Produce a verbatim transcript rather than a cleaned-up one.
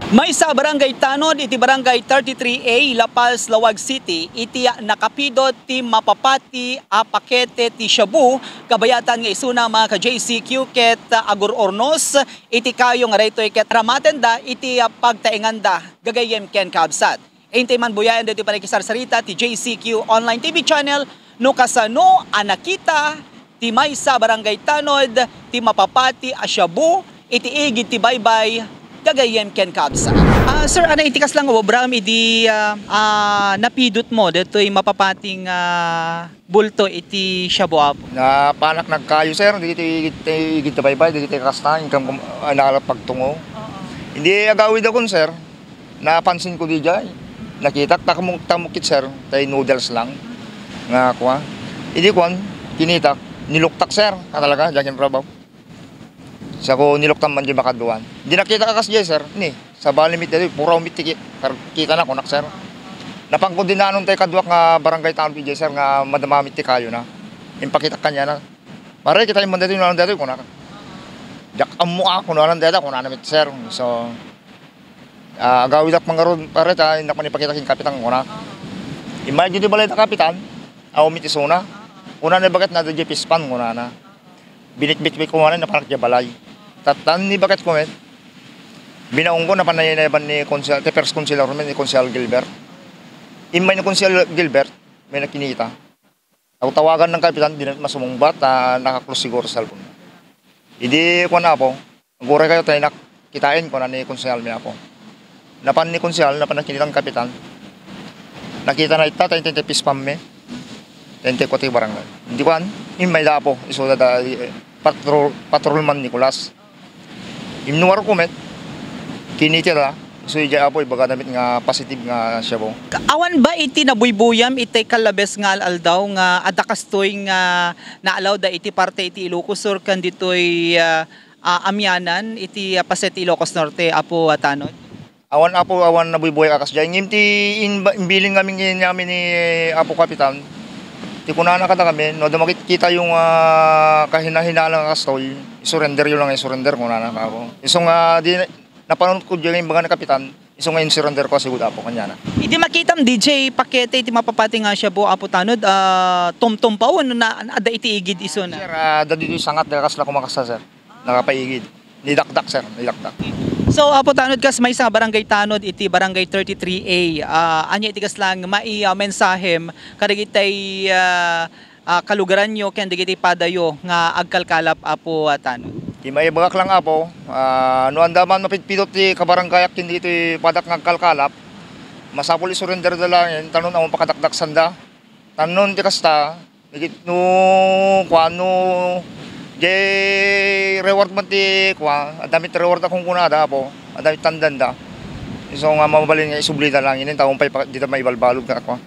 Maysa a barangay tanod iti Barangay thirty-three A, La Paz, Laoag City, iti nakapidot ti mapapati a pakete ti shabu, kabayatan nga isuna, mga ka-J C Q, ket agur-urnos iti kayo nga daytoy ket aramatenda iti pagtaenganda gagayyem ken kabsat. Intay man buyaen daytoy panakisarsarita ti J C Q Online T V Channel no kasano a nakita ti maysa a barangay tanod ti mapapati a shabu iti igid ti baybay gagayyem ken kabsat. Ah, sir, ania iti kasla nga obram idi, ah, ah, napidotmo daytoy mapapating, ah, bulto iti shabu, Apo? Napanak nagkayo, sir, dagiti igid ti baybay, dagiti kasta, inkam kum-, ah, nalapagtungo. Oo. Idi agawidakon, sir, napansinko diay. Nakitak, tamok-, tamok ket, sir, tay noodles lang. Nga, kua. Idi, kuan, kinitak, niluktak, sir, ka talaga, diay ken trabaho. Sako niluktan man diay makaduan. Di nakitak a kas diay, sir, ni, sabali met diay, puraw met ti ki-, kar-, kitana, kunak, sir. Napangko dinanon tay kaduak nga barangay tanod diay, sir, nga madama met ti kayona. Impakitak kaniana. Pare, kitaem man daytoy, kunana daytoy, kunak. Diak ammo a, kunana dayta, kunana met, sir. So, ah, agawidak man ngarud, pare, ta innak man ipakita ken kapitan, kuna. Immay ditoy balay ta kapitan, awan met isuna. Kunana ibagat na diay pispan, kunana. Binikbit met kunana, napanak diay balay. Tattan ni bagat ko met, binaongko, napan naynayaban ni Konsehal, ti first councilor met, ni Konsehal Gilbert. Immay ni Konsehal Gilbert, may nakinita. Tawtawagan ng kapitan, di na masumungbat, ah, naka-close siguro sa cellphone. Idi, kuwan, Apo, "Aguray kayo, tay nak-, kitaen," kuwan ni Konsehal mi, Apo. Napan ni Konsehal, napan nakita ng kapitan. Nakita na ita, tay, tay, tay, pispan mi. Tay, tay, kuwati barangay. Hindi, kuwan, immay da, Apo, isu da, da, eh, patrol, patrolman Nicolas. Imnuar ko met, kinitira, so, ija Apo, ibagana met nga positive nga shabu. Awan ba iti nabuybuyam itay kallabes nga al-aldaw nga adda kastoy nga naalawda iti parte iti Ilocos Sur ken ditoy, ah, ah, Amianan iti, ah, paset ti Ilocos Norte, Apo, ah, Tanod? Awan, Apo, awan nabuybuyak a kas diay. Ngem ti imba-, imbilin ngamin ken ni amin ni Apo Kapitan, ti kunana kadakami, "No adda makitkitayo nga kahinahinala nga kastoy, isurrenderyo lang, isurrender," kunana kako. Isu nga di, napanunotko diay nga imbaga ni Kapitan, isu nga insurrenderko a sigud, Apo, kaniana. Idi makitam diay pakete iti mapapati nga shabu, Apo Tanod, ah, tumtumpaw wenno na, adda iti igid isuna? Sir, ah, adda ditoy sangat, dagiti kasla kumakasta, sir. Nakapaigid. Nidakdak, sir. Nidakdak. So, Apo Tanod, kas maysa nga barangay tanod iti Barangay thirty-three A, ah, ania iti kasla nga mai-, ah, mensahem kadagitay, ah, ah, kalugaranyo ken dagiti padayo nga agkalkalap, Apo, ah, Tanod? Ti maibagak lang, Apo, ah, no adda man mapidpidot ti kabarangayak ken dagiti padak nga agkalkalap, masapul isurrender da laeng, ta no awan pakadakdaksanda. Ta no ti kasta, Dagit no, kuan, no, diay reward man ti, kuan, adda met reward a kunkunada, Apo, adda met tandanda. Isu nga mabalin nga isublida lang inin, ta umpay pa, dita maibalbalud nga, kuan.